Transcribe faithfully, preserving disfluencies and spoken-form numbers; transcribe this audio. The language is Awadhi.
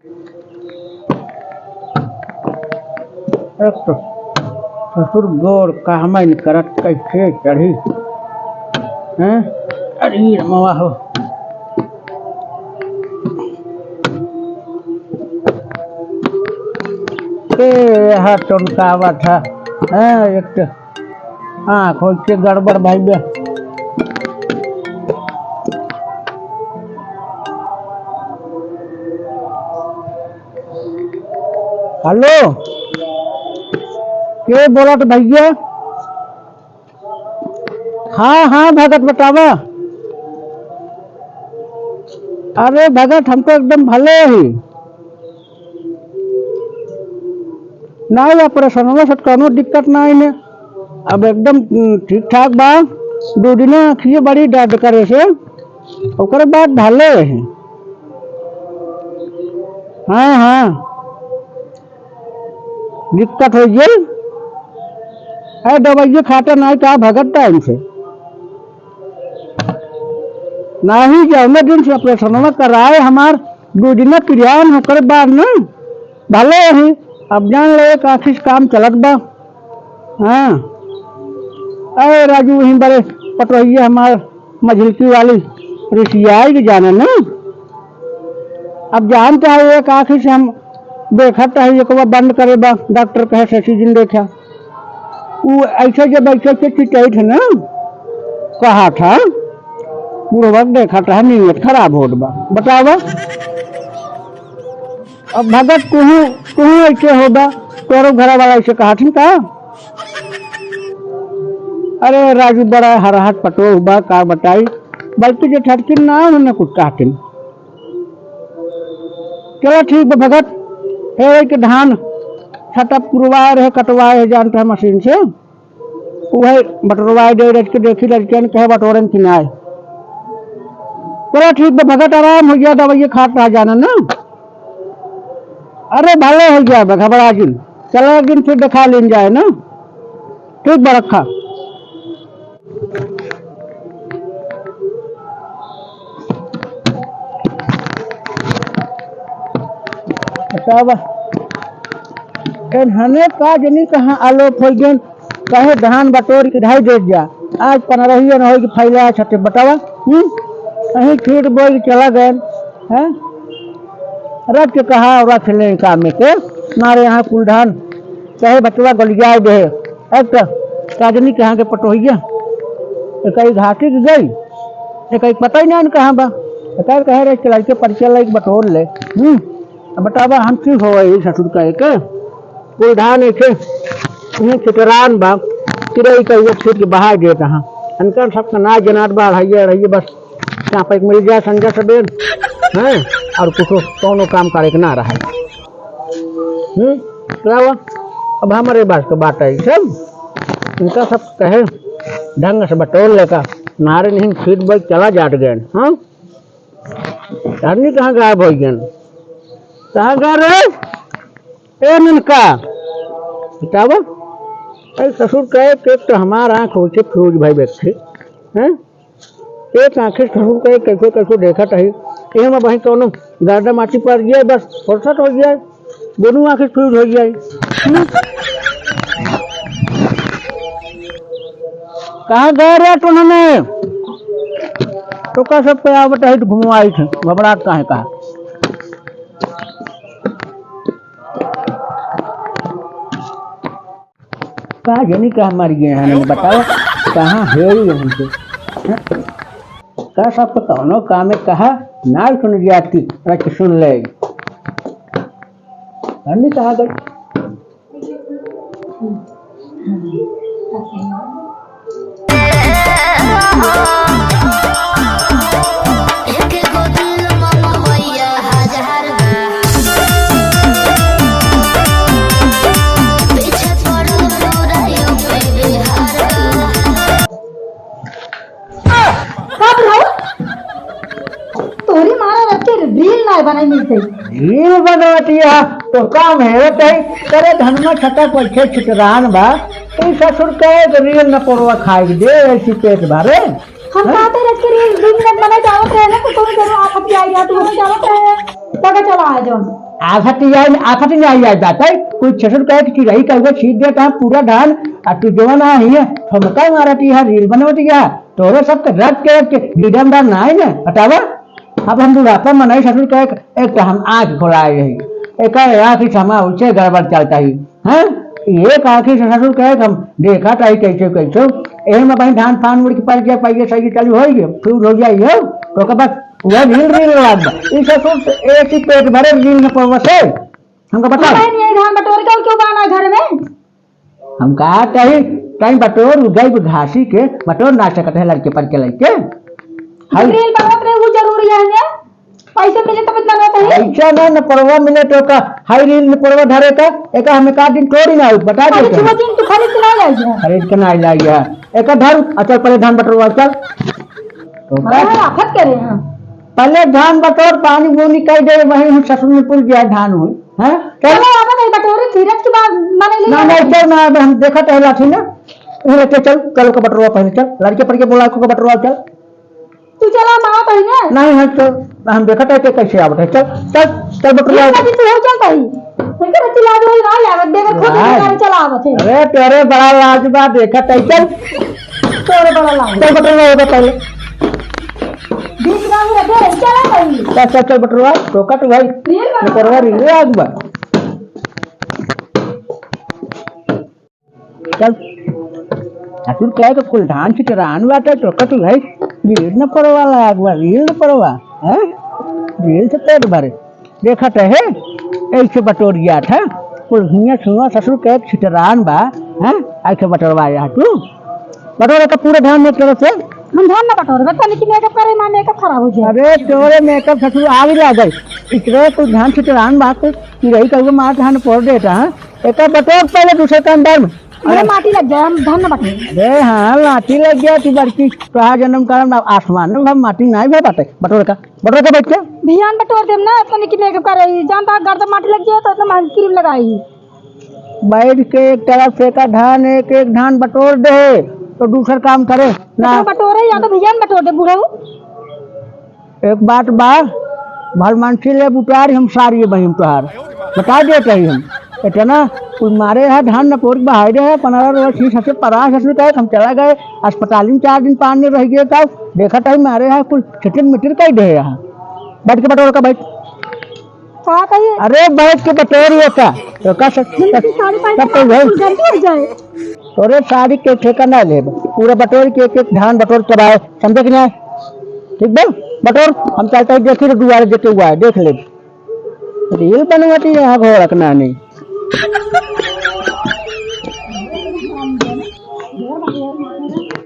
एक तो ससुर गोड़ कहमैं न करत, कैसे चढ़ी? हैं? अरे मवा हो। ए, हाथ चमकावत है। हैं, एक तो आँख होइके गड़बड़ भइबे। हेलो, के बोलत भइया? हाँ, हाँ, भगत बतावा। अरे भगत, हम तो एकदम भले ही। नाहीं, ऑपरेशनवा से कौनो दिक्कत नाहीं ने। अब एकदम, उम, ठीक ठाक बा। दो दिना आँखिए बड़ी दर्द करे से, ओकरे बाद भले है। हाँ, हाँ, दिक्कत होइ गई। अरे दवाइये खाते नाहीं का भगत टाइम से। नाहीं, जौने दिन से ऑपरेशनवा कराए हमार, दो दिना पिरियान होकर बाद न भले ही। अब जान ले, एक आँखी से काम चलत बा। हाँ। अरे राजू, वहीं बड़े पटोहिए हमार मझिलकी वाली रिसियाई के जाने न। अब जानते हैं, एक आँखी से हम देखत है, एक बार बंद करे बा, डॉक्टर कहे शशि जी ने देखा। उ ऐसे जब ऐसे ऐसे चिचैत है ना, कहा था, बुढ़वा के देखा था, नीयत खराब होत बा। बतावा, अब भगत तुहू, तुहू ऐसे होबा, तोरो घर वाला ऐसे कहा थी का? अरे राजू, बड़ा हरहत पटोह बा, का बताई, बल्कि जे ठटकिन ना, उन्हें कुछ कहतिन। चला ठीक बा भगत, हे के धान छटा पुरवाए रहे, कटवाए रहे, जानत है मशीन से, उहे बटोरवाए दे, रच के देखी लड़कियन कहे बटोरन कि नाय। चला ठीक बा भगत, आराम हो गया, दवाई खात रहा जाना ना। अरे भले हो गया बा, घबरा जिन, चला एक दिन फिर देखा लेन जाए ना। ठीक बा, रखा। बतावा, एनहने का जनी कहाँ आलोप होइ गएन, कहे धान बटोर के ढाई देत जा। आज पनरहियन होइ के फैला छटे, बतावा, हम्म? कहीं खेत बोए के चला गएन, हैं? रख के कहा और रख ले काम में के, मारे यहाँ कुल धान, चाहे बचवा गलियाए दे। एक तो काजनी कहाँ के पटोहिया, एक ही घाटी के गई, एक ही पता ही ना कहाँ बा। एक ही कहे रहे, "चल के परिचय लेके बटोर ले।" हम्म, अब बतावा, हम की हो ये ससुर का एक कुल धान एक, ये छितरान बा, चिड़ै का ये छीट के बहा देता हाँ। अनकर सबका ना जनात बा, अढ़ाइया, अढ़ाइया बस। यहाँ पे एक मिल जाए संजय सबेन, हैं? और कुछ कौनो काम करे के ना रहे। हम्म, क्या हुआ? अब हमारे बात के बात है सब। इनका सब कहे ढंग से बटोर लेका, नारे नहीं खींच बोल चला जाट गए, हाँ? आदमी कहाँ गायब हो गए? कहाँ गए रे? ए ननका, बतावा। ए ससुर कहे के तो हमार आँख होके फ्यूज भाई बैठे, हैं? एक आँखी से ठुक के कैसे कैसे देखत है। एह में बहिं कौनो गर्दा माटी पड़ गया, बस फुर्सत हो गया, दोनों आँखी फ्यूज हो गया। हम्म? कहाँ गए रे तू नने? तो का सब पे आवत है, घुमवाई थे, घबरात काहे का? का जनी कहाँ मर गए हैं, बताओ, कहाँ है ये हमसे? का सब कौनो काम में कहा, ना सुन जाती, रख सुन ले। अन्नी कहाँ गई? कब रहो? तोरी मारा रख के रील ना बनाई मिलते। रील बनवतिया तो काम है, तई करे धनमा छटा पैसे छिटरान बा, तई ससुर कहे तो रील न पड़वा खाई दे, ऐसी पेट भरे। हम हैं? कहते रख के रील दो मिनट बनाई जावत रहे ना, तो तुम जरूर आप हट जाएगा, तू हमें जावत रहे। लगा चला आ जाओ। आफत ही आई, आफत ही नहीं आई जाता है। कोई ससुर कहे कि चिरई का हुआ छीट देता है पूरा धान, आ तू जवन आ ही है, हमका मारत ही है, रील बनवत ही है, तोरे सबके रख के, रख के गिरम डाल ना है ना, बतावा। अब हम बुढ़ापा में नहीं ससुर कहे, एक तो हम आँख खोलाए रही, एक आँख ही समा उसे गड़बड़ चलता ही। हैं? एक आँखी से ससुर कहे कि हम देखत ही कैसे कैसे, एही में भाई धान फान उड़ के पड़ गया, पइया सही चालू होइ गया, फिर हो जाई हो, तो ओकर बाद वह रील रील लाग बा। ई ससुर से एक ही पेट भरे रील में पड़वा से। हमका बताओ। नहीं, नहीं, धान बटोर के क्यों बाना घर में? हम कहा कहीं, कहीं बटोर गई घासी के, बटोर ना सकत है लड़के पर के लड़के। हाय। रील बनत रहे, वो जरूरी है ने? पैसा मिले तब इतना ना कही। पैसा ना, न परवा मिले तो का, हाई रील में परवा धरे का, एका हमें का दिन थोड़ी ना होत, बता दे अरे तो। छुआ दिन तू खरीद के ना लाई जा। खरीद के ना लाई जा। एका धर, आ चल पहले धान बटोरवा, चल। तो बड़ा का है, आफत करे हैं। पहले धान बटोर, पानी बूनी कर दे, वहीं हम ससुर में पुल गया धान हुई। हैं? चल। चलो, अब नहीं बटोरे, फिरत के बाद माने ले ना, आवे। नहीं, चल ना, अब हम देखत है लाठी ना। ये लेके चल, चल ओका बटोरवा पहले, चल। लड़के पर के बोला, ओका बटोरवा, चल। तू चला, हम आवत हई ना। नहीं, हम तो, हम देखत है कि कैसे आवत है। चल, चल, चल बटुआ। ये कभी तू हो चलता ही। इनकर हत्ती लाज वही ना लागत, देवर खुद लाज। निकाल चला आवत है। अरे, तोरे बड़ा लाज बा, देखत है, चल। तोरे बड़ा लाज। चल बटुआ, ये बता ले। बीच गाँव में रखे, चला भाई। चल, चल, चल बटुआ, टोकत भाई। रील बना। बटुआ रील लाग बा। चल। ससुर कहे तो कुल धान छिटरान बाटे, तो कतु भाई, रील न पड़वा लाग बा, रील न पड़वा, हैं? रील से पेट भरे। देखत है, ऐसे बटोर गया था। कुल हियाँ सुनवा ससुर कहे छिटरान बा, हैं? ऐसे बटोरवा जा तू। बटोरे का पूरा धान में तरफ से। हम धान ना बटोरे, बस तनी की मेकअप करे, माँ मेकअप खराब हो जाए। अरे तोरे मेकअप ससुर आग लागल। इतरे कुल धान छिटरान बा, कुल चिरई कउआ मार धान फोड़ देता, हैं? एका बटोर पहले दूसरे के अंदर में। अरे माटी लग जाए, हम धान ना बटोरे। अरे हाँ, माटी लग गया थी बड़की, तो आज जन्म करम ना आसमान में हम माटी नहीं भर पाते। बटोर का, बटोर का बैठ के। भियान बटोर देम ना, तनी की मेकअप करे, जानता गर्दन माटी लग जाए तो इतना महंगी क्रीम लगाई। बैठ के एक तरफ से का धान, एक एक धान बटोर दे, तो दूसर काम करे ना। तो बटोरे या तो भियान बटोर दे बूढ़ऊ। एक बात बा, भल मानसी ले बुटार हम सारी बहिन तोहार। बता देत हई हम। इतना कुल मारे है, धान न पोर बहाई रहे है, पन्द्रह रोज ही सबसे परास हंसने का हम चला गए अस्पताल में, चार दिन पानी रह गए, तब देखत हई मारे है, कुल छिटिर मिटिर कई दे है। बैठ के बटोर का बैठ। का कही? अरे बैठ के बटोर ये का? तो का सब, सब, सब कोई भाई। तोरे साड़ी के ठेका ना लेब, पूरा बटोर के एक एक धान बटोर चबाए, समझे कि नहीं? ठीक बा, बटोर, हम चलते हैं, देखी तो दुआरे देते हुआ है, देख ले। रील बनवाती है, हाँ, घोड़क नानी।